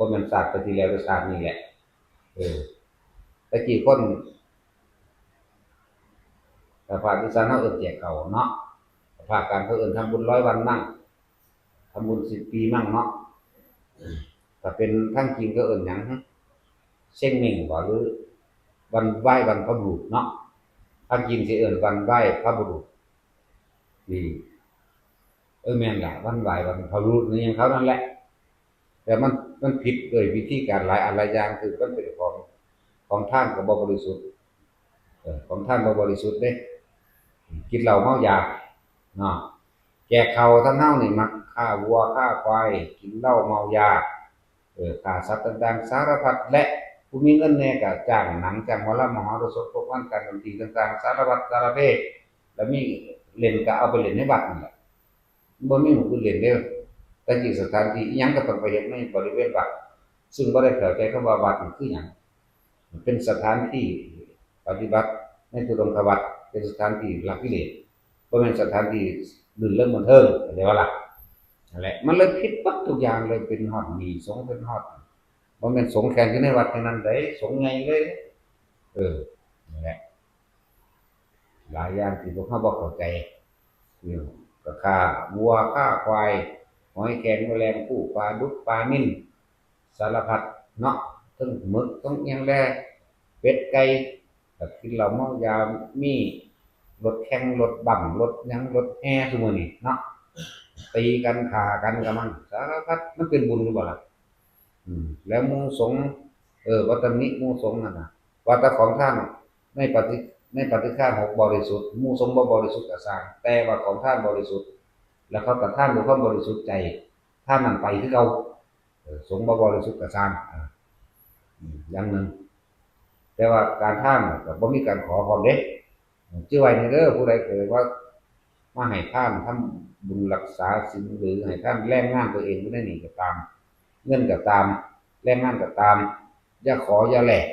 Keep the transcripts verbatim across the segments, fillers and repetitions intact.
บ่แม่นชาติที่แล้วหรือชาตินี้แหละ เออ แต่กี้คนภาคอีสานเฮาเอิ้นแจกข้าวเนาะ ภาคกลางเขาเอิ้นทำบุญร้อยวันมั่ง ทำบุญสิบปีมั่งเนาะ ถ้าเป็นทางจีนเขาเอิ้นหยัง เซ้งเม้งบ่ หรือวันไหว้บรรพบุรุษเนาะ ทางจีนสิเอิ้นวันไหว้พระบุรุษ นี่ เออ แม่นล่ะ วันไหว้บรรพบุรุษนี่ยังเขานั่นแหละ แต่มัน มันผิดโดยวิธีการหลายอันหลายอย่าง คือมันเป็นของ ของทานก็บ่บริสุทธิ์ เออ ของทานบ่บริสุทธิ์เด้ กินเหล้าเมายาเนาะ แจกข้าวทั้งเฮานี่มักฆ่าวัวฆ่าควาย กินเหล้าเมายา เออ ฆ่าสัตว์ต่างๆ สารพัด และผู้มีเงินแน่ก็จ้างหนัง จ้างหมอลำ มหรสพ พวกงานการดนตรีต่างๆ สารพัดสารเพ แล้วมีเล่นก็เอาไปเล่นในวัดนั่นแหละ บ่มีหมู่อื่นเล่นเด้อ แต่จริงสถานที่อิหยังก็ต้องไปเฮ็ดในบริเวณวัด ซึ่งบ่ได้เข้าใจคำว่าวัดนี่คือหยัง มันเป็นสถานที่ปฏิบัติในธุดงควัตร เป็นสถานที่ละกิเลส บ่แม่นสถานที่รื่นเริงบันเทิง เข้าใจบ่ล่ะ นั่นแหละ มันเลยผิดเบิดทุกอย่างเลย เป็นฮอดหนี้สงฆ์ เป็นฮอด บ่แม่นสงฆ์แค่อยู่ในวัดเท่านั้นเด้ สงฆ์ใหญ่เลย เออ นั่นแหละ หลายอย่างที่พวกเฮาบ่เข้าใจ อืม ก็ฆ่าวัวฆ่าควาย หอยแครงแมลงภู่ ปลาดุกปลานิล สารพัดเนาะ ทั้งหมึก ทั้งอิหยังแล เป็ดไก่ ก็กินเหล้าเมายา มีรถแข่ง รถบั้ม รถหยัง รถแห่ซุมื้อนี้เนาะ ตีกัน ฆ่ากันก็มัน สารพัด มันเป็นบุญหรือบ่ล่ะ อืม แล้วหมู่สงฆ์ เออ บ่ตำหนิหมู่สงฆ์นั่นน่ะ ว่าแต่ของทาน ในปฏิ ในปฏิฆาณหกบริสุทธิ์ หมู่สงฆ์บ่บริสุทธิ์ก็ซ่าง แต่ว่าของทานบริสุทธิ์ แล้วเขาก็ทานด้วยความบริสุทธิ์ใจ ทานนั้นไปคือเก่า เออ สงฆ์บ่บริสุทธิ์ก็ซ่าง อ่า อืม อย่างหนึ่ง แต่ว่าการทานน่ะก็บ่มีการขอพร้อมเด้ จื่อไว้นี่เด้อ ผู้ใดเกิดว่ามาให้ทาน ทำบุญรักษาศีล หรือให้ทานแรงงานตัวเองอยู่ในนี่ก็ตาม เงินก็ตาม แรงงานก็ตาม อย่าขออย่าแลก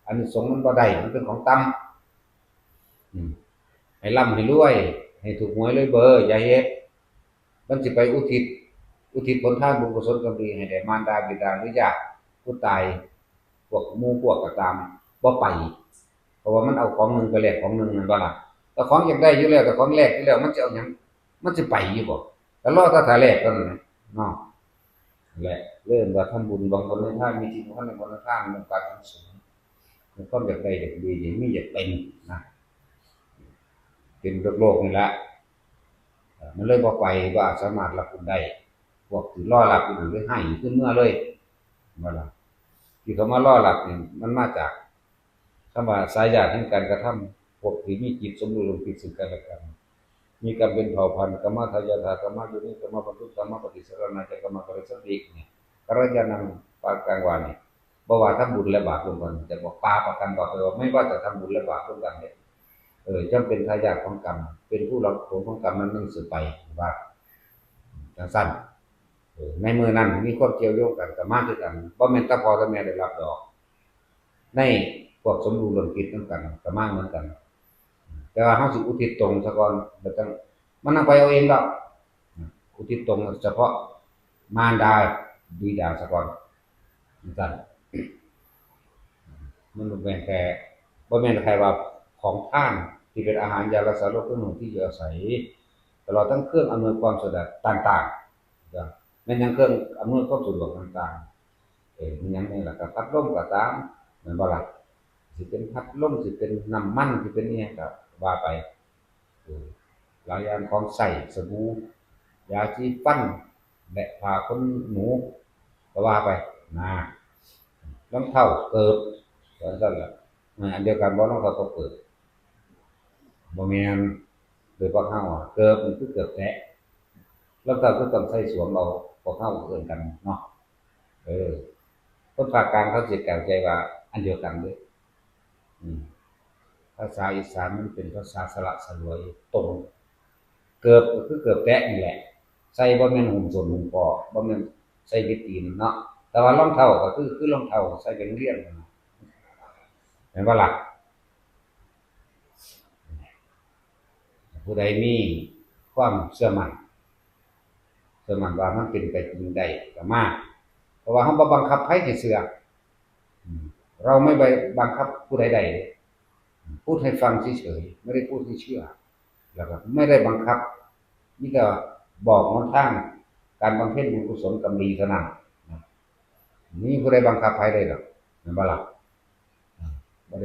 อานิสงส์มันบ่ได้ มันเป็นของต่ำ อืม ให้ร่ำให้รวย ให้ถูกหวยรวยเบอร์ อย่าเฮ็ด มันสิไปอุทิศ อุทิศผลทานบุญกุศลกรรมดีให้แด่มารดาบิดาหรือญาติผู้ตาย พวกหมู่พวกก็ตาม บ่ไป เพราะว่ามันเอาของหนึ่งไปแลกของหนึ่ง แม่นบ่ล่ะ แต่ของอยากได้อยู่แล้ว แต่ของแลกอยู่แล้ว มันสิเอาหยัง มันสิไปอยู่บ่ ก็รอแต่ถ้าแลกเท่านั้นนะ เนาะ และเริ่มว่าทำบุญ บางคนในทาน มีที่บางคนในคนในทาน เรื่องการทำสงฆ์ ในความอยากได้อยากดี อยากมีอยากเป็นนะ เป็นโลกๆนี่แหละ เอ่อ มันเลยบ่ไป บ่สามารถรับบุญได้ พวกที่รอรับอยู่นั่นเลยให้ขึ้นเมือเลย นั่นล่ะ ที่เขามารอรับนี่มันมาจาก คำว่าสายญาติแห่งการกระทำ พวกที่มีจิตสมรู้ร่วมคิดซึ่งกันและกัน มีกรรมเป็นเผ่าพันธุ์ กรรมทายาทา กรรมโยนิ กรรมพันธุ กรรมปฏิสารณาจะ กรรมการสันติเนี่ย กัลยาณัง ปากังวานี่ บ่ว่าทำบุญและบาปร่วมกัน จะบอกปาปะกัน บอกเลยว่าไม่ว่าจะทำบุญและบาปร่วมกันเนี่ย เออ ย่อมเป็นทายาทของกรรม เป็นผู้รับผลของกรรมนั้นๆ สืบไป ว่าจั่งซั้น เออ ในเมื่อนั้นมีความเกี่ยวโยงกันก็มาคือกัน บ่แม่นแต่พ่อแต่แม่ได้รับดอก ในพวกสมรู้ร่วมคิดนำกันก็มาเหมือนกัน แต่ว่าเฮาสิอุทิศตนซะก่อน บ่ต้อง มันนำไปเอาเองดอก อุทิศตนเฉพาะมารดาบิดาซะก่อน จั่งซั้น มันบ่แม่นแค่ บ่แม่นแค่ว่าของทานที่เป็นอาหาร ยารักษาโรค เครื่องนุ่งที่อยู่อาศัย ตลอดทั้งเครื่องอำนวยความสะดวกต่างๆ แม่นหยังเครื่องอำนวยความสะดวกต่างๆ เออ แม่นหยังแน่ล่ะ ก็พัดลมก็ตาม แม่นบ่ล่ะ สิเป็นพัดลม สิเป็นน้ำมัน สิเป็นอิหยังก็ว่าไป เออ หลายอย่าง ของใช้ สบู่ ยาสีฟัน และผ้าขนหนู ก็ว่าไป นะ รองเท้า เกิบ ว่าซั่นล่ะ เออ อันเดียวกันบ่ รองเท้ากับเกิบ บ่แม่น โดยพวกเฮาอะ เกิบนี่คือเกิบแตะ รองเท้าคือต้องใส่สวมเอา พวกเฮาก็เอิ้นกันเนาะ เออ คนภาคกลางเขาสิเข้าใจว่าอันเดียวกันเด้ อืม ภาษาอีสานมันเป็นภาษาสละสลวย ตรง เกิบก็คือเกิบแตะนี่แหละ ใส่บ่แม่นหุ้มส้นหุ้มข้อ บ่แม่นใส่บิดตีนเนาะ แต่ว่ารองเท้าก็คือ คือรองเท้าใส่ไปโรงเรียนนั่นน่ะ แม่นบ่ล่ะ ผู้ใดมีความเชื่อมั่น เชื่อมั่นว่ามันเป็นไปจริงได้ก็มา ราะว่าเฮาบ่บังคับไผให้เชื่อ อืม เราไม่ไปบังคับผู้ใดๆ พูดให้ฟังเฉยๆ ไม่ได้พูดให้เชื่อ แล้วก็ไม่ได้บังคับ มีแต่บอกหนทางการบำเพ็ญบุญกุศลกรรมดีเท่านั้นนะ มีผู้ใดบังคับไผได้หรอก แม่นบ่ล่ะ? อ่า บ่ได้